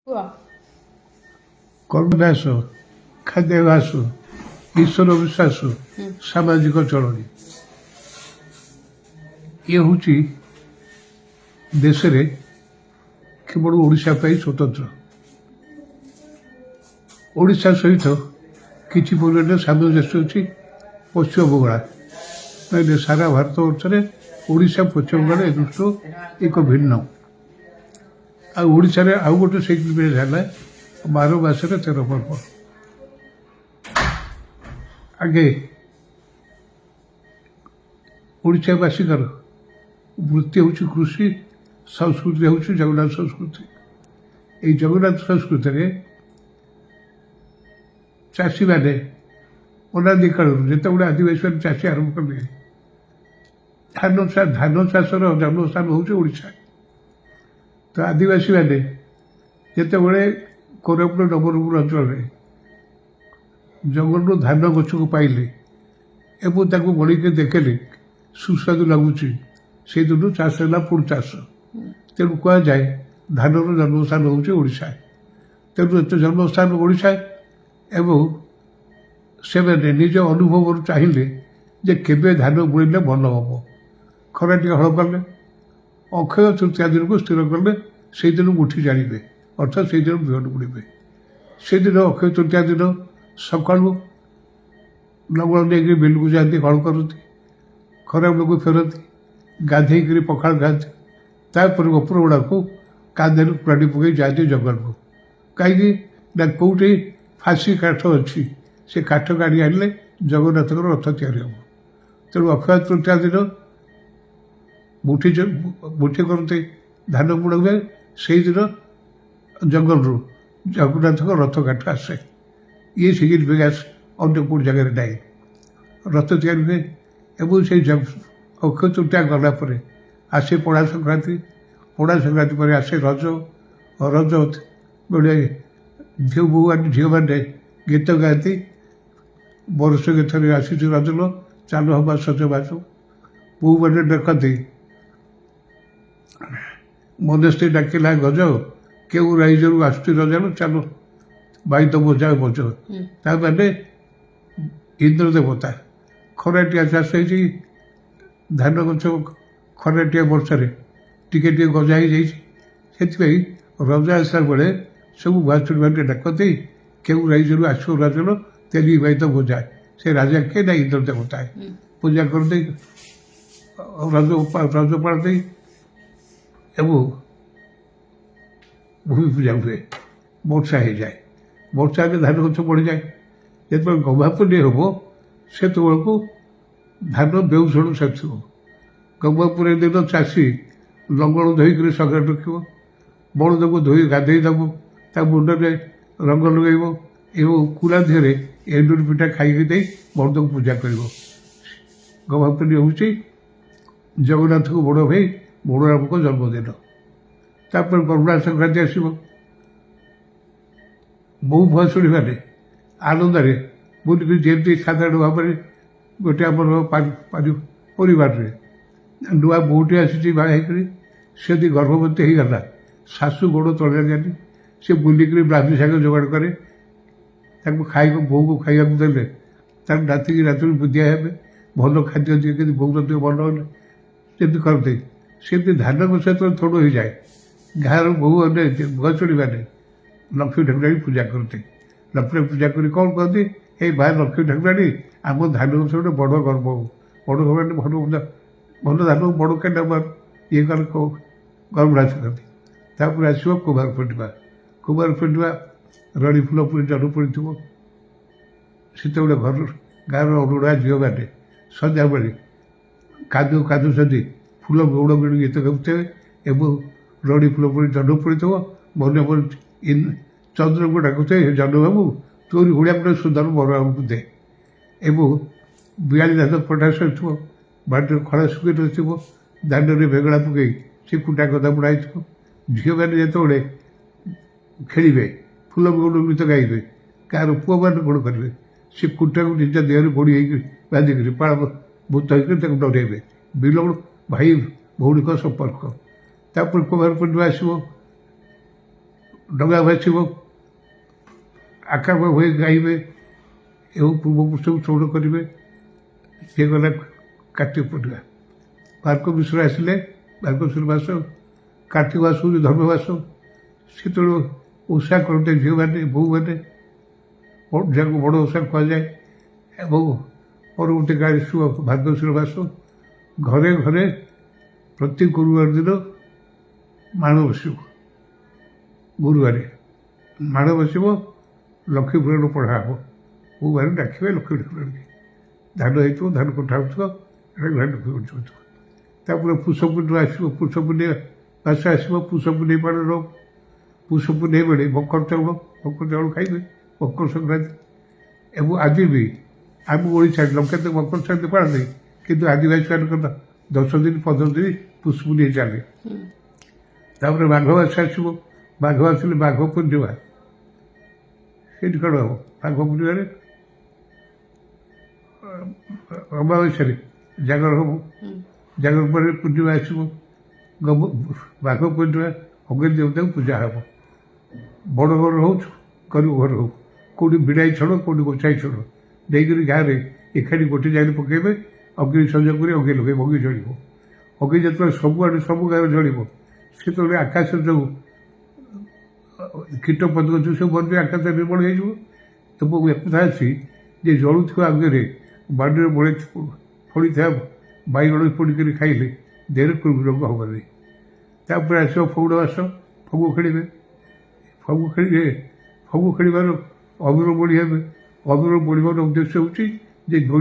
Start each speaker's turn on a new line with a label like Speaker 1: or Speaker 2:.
Speaker 1: କୁହ।
Speaker 2: କର୍ମଦାସ, ଖାଦ୍ୟାଭ୍ୟାସ, ଈଶ୍ୱର ବିଶ୍ୱାସ, ସାମାଜିକ ଚଳଣି, ଇଏ ହେଉଛି ଦେଶରେ କେବଳ ଓଡ଼ିଶା ପାଇଁ ସ୍ୱତନ୍ତ୍ର। ଓଡ଼ିଶା ସହିତ କିଛି ପରିମାଣରେ ସାମଞ୍ଜସ୍ୟ ଅଛି ପଶ୍ଚିମବଙ୍ଗଳା। ନହେଲେ ସାରା ଭାରତବର୍ଷରେ ଓଡ଼ିଶା ପଶ୍ଚିମବଙ୍ଗଳ ଏ ଦୃଷ୍ଟିରୁ ଏକ ଭିନ୍ନ। ଆଉ ଓଡ଼ିଶାରେ ଆଉ ଗୋଟେ ସେଇଥିପାଇଁ ହେଲା, 12 ମାସରେ 13 ପର୍ବ। ଆଗେ ଓଡ଼ିଶାବାସୀଙ୍କର ବୃତ୍ତି ହେଉଛି କୃଷି, ସଂସ୍କୃତି ହେଉଛି ଜଗନ୍ନାଥ ସଂସ୍କୃତି। ଏଇ ଜଗନ୍ନାଥ ସଂସ୍କୃତିରେ ଚାଷୀମାନେ ଅନାଦି କାଳରୁ, ଯେତେବେଳେ ଆଦିବାସୀମାନେ ଚାଷୀ ଆରମ୍ଭ କଲେ, ଧାନ ଚାଷର ଜନ୍ମସ୍ଥାନ ହେଉଛି ଓଡ଼ିଶା। ତ ଆଦିବାସୀମାନେ ଯେତେବେଳେ କୋରାପୁଟ, ନବରଙ୍ଗପୁର ଅଞ୍ଚଳରେ ଜଙ୍ଗଲରୁ ଧାନ ଗଛକୁ ପାଇଲେ ଏବଂ ତାକୁ ବଳିକି ଦେଖିଲେ ସୁସ୍ୱାଦୁ ଲାଗୁଛି, ସେଇଦିନୁ ଚାଷ ହେଲା ପୁଣି ଚାଷ। ତେଣୁ କୁହାଯାଏ ଧାନର ଜନ୍ମସ୍ଥାନ ହେଉଛି ଓଡ଼ିଶା। ତେଣୁ ଏତେ ଜନ୍ମସ୍ଥାନ ଓଡ଼ିଶା ଏବଂ ସେମାନେ ନିଜ ଅନୁଭବରୁ ଚାହିଁଲେ ଯେ କେବେ ଧାନ ବୁଣିଲେ ଭଲ ହେବ। ଖରା ଟିକେ ହଳ କଲେ, ଅକ୍ଷୟ ତୃତୀୟା ଦିନକୁ ସ୍ଥିର କଲେ, ସେଇଦିନ ମୁଠି ଜାଣିବେ, ଅର୍ଥାତ୍ ସେଇଦିନ ବିହନ ବୁଣିବେ। ସେଇଦିନ ଅକ୍ଷୟ ତୃତୀୟା ଦିନ ସକାଳୁ ଲଙ୍ଗଳ ନେଇକରି ବିଲକୁ ଯାଆନ୍ତି, ହଳ କରନ୍ତି, ଖରା ବେଳକୁ ଫେରନ୍ତି, ଗାଧେଇକରି ପଖାଳ ଖାଆନ୍ତି। ତାପରେ ଉପରବେଳାକୁ କାନ୍ଧରେ କୁରାଢ଼ୀ ପକାଇ ଯାଆନ୍ତି ଜଙ୍ଗଲକୁ। କାହିଁକି ନା କେଉଁଠି ଫାଶୀ କାଠ ଅଛି, ସେ କାଠ କାଢ଼ି ଆଣିଲେ ଜଗନ୍ନାଥଙ୍କର ରଥ ତିଆରି ହେବ। ତେଣୁ ଅକ୍ଷୟ ତୃତୀୟା ଦିନ ମୁଠି ମୁଠି କରନ୍ତି, ଧାନ ବୁଣା ହୁଏ। ସେଇଦିନ ଜଙ୍ଗଲରୁ ଜଗନ୍ନାଥଙ୍କ ରଥ କାଠ ଆସେ। ଇଏ ସିଗ୍ନିଫିକାନ୍ସ ଅନ୍ୟ କେଉଁଠି ଜାଗାରେ ନାହିଁ। ରଥ ତିଆରି ହୁଏ ଏବଂ ସେଇ ଅକ୍ଷୟ ତୃତୀୟା ଗଲା ପରେ ଆସେ ପଣା ସଂକ୍ରାନ୍ତି। ପଣା ସଂକ୍ରାନ୍ତି ପରେ ଆସେ ରଜ। ରଜ ବେଳେ ଝିଅ ବୋହୂ, ଝିଅମାନେ ଗୀତ ଗାଆନ୍ତି, "ବରଷକେ ଥରେ ଆସିଛି ରଜଲୋ, ଚାଲ ହବା ସଜବାଜ।" ବୋହୂମାନେ ଡାକନ୍ତି, "ମନସ୍ଥି ଡାକିଲା ଗଜ, କେଉଁ ରାଇଜରୁ ଆସୁଛି ରଜଲୋ, ଚାଲ ବାଇ ତ ବୋଝା ବୋଝ।" ତା ମାନେ ଇନ୍ଦ୍ର ଦେବତା। ଖରାଟିଆ ଚାଷ ହେଇଛି, ଧାନ ଗଛ ଖରାଟିଆ ବର୍ଷାରେ ଟିକେ ଟିକେ ଗଜା ହେଇଯାଇଛି। ସେଥିପାଇଁ ରଜ ଆସିଲା ବେଳେ ସବୁ ବାଛୁରୀମାନେ ଡାକନ୍ତି, "କେଉଁ ରାଇଜରୁ ଆସିବ ରଜଲୋ, ତେଲି ବାଇ ତ ବୋଝା।" ସେ ରାଜା କିଏ ନା ଇନ୍ଦ୍ର ଦେବତା। ପୂଜା କରନ୍ତି, ରଜ ପାଳନ୍ତି ଏବଂ ଭୂମି ପୂଜା ହୁଏ। ବର୍ଷା ହେଇଯାଏ। ବର୍ଷା ହେଲେ ଧାନ ଗଛ ବଢ଼ିଯାଏ। ଯେତେବେଳେ ଗହ୍ମା ପୂର୍ଣ୍ଣିମା ହେବ, ସେତେବେଳକୁ ଧାନ ବେଉଷଣ ସାରିଥିବ। ଗହ୍ମା ପୂର୍ଣ୍ଣିମା ଦିନ ଚାଷୀ ଲଙ୍ଗଳ ଧୋଇକରି ସକାଳେ ରଖିବ, ବଳଦକୁ ଧୋଇ ଗାଧୋଇ ଦେବ, ତା ମୁଣ୍ଡରେ ରଙ୍ଗ ଲଗାଇବ ଏବଂ କୁଲା ଦେହରେ ଏଣ୍ଡୁରି ପିଠା ଖାଇକି ଦେଇ ବଳଦକୁ ପୂଜା କରିବ। ଗହ୍ମା ପୂର୍ଣ୍ଣିମା ହେଉଛି ଜଗନ୍ନାଥଙ୍କ ବଡ଼ ଭାଇ ବଳରାମଙ୍କ ଜନ୍ମଦିନ। ତାପରେ ଗରୁଡ଼ା ସଂକ୍ରାନ୍ତି ଆସିବ। ବୋହୂ ଭୁଆସୁଣୀମାନେ ଆନନ୍ଦରେ ବୁଲିକରି, ଯେମିତି ସାଧାରଣ ଭାବରେ ଗୋଟେ ଆମର ପରିବାରରେ ନୂଆ ବୋହୂଟି ଆସିଛି ବାହା ହେଇକରି, ସେ ଯଦି ଗର୍ଭବତୀ ହେଇଗଲା, ଶାଶୁ ଗୋଡ଼ ତଳେ ଯାନି ସେ ବୁଲିକରି ବ୍ରାହ୍ମୀ ଶାଗ ଯୋଗାଡ଼ କରେ। ତାକୁ ଖାଇବାକୁ, ବୋହୂକୁ ଖାଇବାକୁ ଦେଲେ ତାର ନାତିକି ନାତୁଣୀ ବୁଦ୍ଧିଆ ହେବେ। ଭଲ ଖାଦ୍ୟ ଦିଏ କିନ୍ତୁ ବୋହୂର ଦେହ ଭଲ ହେଲେ ଯେମିତି କରନ୍ତି, ସେମିତି ଧାନ ଗଛ ଯେତେବେଳେ ଥୋଡ଼ ହେଇଯାଏ, ଗାଁର ବୋହୂ ମାନେ, ଭୁଆସୁଣୀମାନେ ଲକ୍ଷ୍ମୀ ଠାକୁରାଣୀ ପୂଜା କରନ୍ତି। ଲକ୍ଷ୍ମୀ ପୂଜା କରି କ'ଣ କରନ୍ତି? "ଏଇ ମା ଲକ୍ଷ୍ମୀ ଠାକୁରାଣୀ, ଆମ ଧାନ ଗଛ ଗୋଟେ ବଡ଼ ଗର୍ଭ ହଉ।" ବଡ଼ ଗର୍ଭ ମାନେ ଭଲ ଭଲ ଧାନ ବଡ଼ କେଣ୍ଡା ଇଏ କଲେ ଗର୍ଭନାଶ କରନ୍ତି। ତାପରେ ଆସିବ କୁମାର ପୂର୍ଣ୍ଣିମା। କୁମାର ପୂର୍ଣ୍ଣିମା ରଡ଼ି ଫୁଲ ପୁଣି ଜହ୍ନ ପଡ଼ିଥିବ। ସେତେବେଳେ ଘର ଗାଁର ଅରୁଣା ଝିଅମାନେ ସନ୍ଧ୍ୟାବେଳେ କାଦୁଅ କାଦୁଛନ୍ତି, ଫୁଲ ଗୌଡ଼ ଗୌଡ଼ ଗୀତ ଗାଉଥିବେ ଏବଂ ରଡ଼ି ଫୁଲ ପୁଣି ଜହ୍ନ ପଡ଼ିଥିବ। ମନେ ମନେ ଚନ୍ଦ୍ରକୁ ଡାକୁଥିବେ, "ଜହ୍ନ ବାବୁ, ତୋରି ଭଳିଆ ଗୋଟେ ସୁନ୍ଦର ବର ଆମକୁ ଦେ।" ଏବଂ 42 ଧାନ କଟା ସରିଥିବ, ବାଡ଼ିରେ ଖଳା ଶୁଖି ନଥିବ, ଦାଣ୍ଡରେ ବେଗଳା ପକାଇ ସେ କୁଟା ଗଦା ବୁଣା ହେଇଥିବ। ଝିଅମାନେ ଯେତେବେଳେ ଖେଳିବେ, ଫୁଲ ଗୌଡ଼ ଗୀତ ଗାଇବେ, ଗାଁର ପୁଅମାନେ କ'ଣ କରିବେ? ସେ କୁଟାକୁ ନିଜ ଦେହରେ ଗୋଡ଼ି ହେଇକି ବାନ୍ଧିକରି ପାଳ ଭୂତ ହେଇକରି ତାକୁ ଡରେଇବେ। ବିଲ ଭାଇ ଭଉଣୀଙ୍କ ସମ୍ପର୍କ। ତାପରେ କୁମାର ପୂର୍ଣ୍ଣିମା ଆସିବ। ଡଙ୍ଗା ଭାସିବ, ଆକା ହୋଇ ଗାଇବେ ଏବଂ ପୂର୍ବପୁରୁଷକୁ ସ୍ମରଣ କରିବେ। ସିଏ ଗଲା କାର୍ତ୍ତିକ ପୂର୍ଣ୍ଣିମା। ମାର୍ଗଶିର ଆସିଲେ ମାର୍ଗଶିର ମାସ, କାର୍ତ୍ତିକ ମାସ ହେଉଛି ଧର୍ମ ମାସ। ସେତେବେଳେ ଓଷା କରନ୍ତି ଝିଅମାନେ, ବୋହୂମାନେ, ଯାହାକୁ ବଡ଼ ଓଷା କୁହାଯାଏ। ଏବଂ ପରବର୍ତ୍ତୀ କାଳରେ ଆସିବ ମାର୍ଗଶିର ମାସ, ଘରେ ଘରେ ପ୍ରତି ଗୁରୁବାର ଦିନ ମାଣ ବସିବ। ଗୁରୁବାରେ ମାଣ ବସିବ, ଲକ୍ଷ୍ମୀ ପୁରାଣ ପଢ଼ା ହେବ। ବୋଉମାନେ ଡାକିବେ ଲକ୍ଷ୍ମୀ ଠାକୁରାଣୀକି। ଧାନ ହେଇଥିବ, ଧାନ କଟା ହେଉଥିବ, ଲକ୍ଷ୍ମୀ ହେଉଥିବ। ତାପରେ ପୁଷ ପୂର୍ଣ୍ଣିମା ଆସିବ, ପୁଷ ପୂର୍ଣ୍ଣିମା ମାସ ଆସିବ, ପୁଷ ପୂର୍ଣ୍ଣିମା ପାଳନ। ପୁଷ ପୂର୍ଣ୍ଣିମା ବେଳେ ମକର ଚାଉଳ, ମକର ଚାଉଳ ଖାଇବେ, ମକର ସଂକ୍ରାନ୍ତି। ଏବଂ ଆଜି ବି ଆମ ଓଡ଼ିଶାରେ ଲୋକେ ତ ମକର ସଂକ୍ରାନ୍ତି ପାଳନ୍ତି, କିନ୍ତୁ ଆଦିବାସୀମାନଙ୍କର 10 ଦିନ 15 ଦିନ ପୁଷ ପୂର୍ଣ୍ଣିମା ଚାଲେ। ତାପରେ ମାଘ ମାସ ଆସିବ। ମାଘ ଆସିଲେ ମାଘ ପୂର୍ଣ୍ଣିମା, ସେଇଠି କ'ଣ ହେବ? ମାଘ ପୂର୍ଣ୍ଣିମାରେ ଅମାବାସ୍ୟାରେ ଜାଗର ହେବ। ଜାଗର ପରେ ପୂର୍ଣ୍ଣିମା ଆସିବ, ମାଘ ପୂର୍ଣ୍ଣିମା, ଅଗ୍ନି ଦେବତାଙ୍କୁ ପୂଜା ହେବ। ବଡ଼ ଘର ହଉ, ଗରିବ ଘର ହଉ, କେଉଁଠି ବିଡ଼ାଇ ଛଣ, କେଉଁଠି ଗୋଛାଇ ଛଣ ଦେଇକରି ଗାଁରେ ଏକାଠି ଗୋଟେ ଜାଗାରେ ପକାଇବେ। ଅଗ୍ନି ସଂଯୋଗ କରି ଅଗ୍ନି ଲଗେଇବେ, ଅଗ୍ନି ଜଳିବ। ଅଗ୍ନି ଯେତେବେଳେ ସବୁଆଡ଼େ ସବୁ ଗାଁରେ ଜଳିବ, ସେତେବେଳେ ଆକାଶରେ ଯେଉଁ କୀଟ ପତଙ୍ଗ ଅଛି ସବୁ ମରିଯିବେ, ଆକାଶ ନିର୍ମଳ ହେଇଯିବ। ଏବଂ ଏକଥା ଅଛି ଯେ ଜଳୁଥିବା ଅଗ୍ନିରେ ବାଡ଼ିରେ ବଳି ଫଳିଥିବା ବାଇଗଣ ପୋଡ଼ିକରି ଖାଇଲେ ଦେହରେ କୃମି ରୋଗ ହେବନି। ତାପରେ ଆସିବ ଫଗୁଣ ମାସ, ଫଗୁ ଖେଳିବେ। ଫଗୁ ଖେଳିବେ, ଫଗୁ ଖେଳିବାର ଅବିର ବୋଳି ହେବେ। ଅବିର ବୋଳିବାର ଉଦ୍ଦେଶ୍ୟ ହେଉଛି ଯେ ଦୋଳି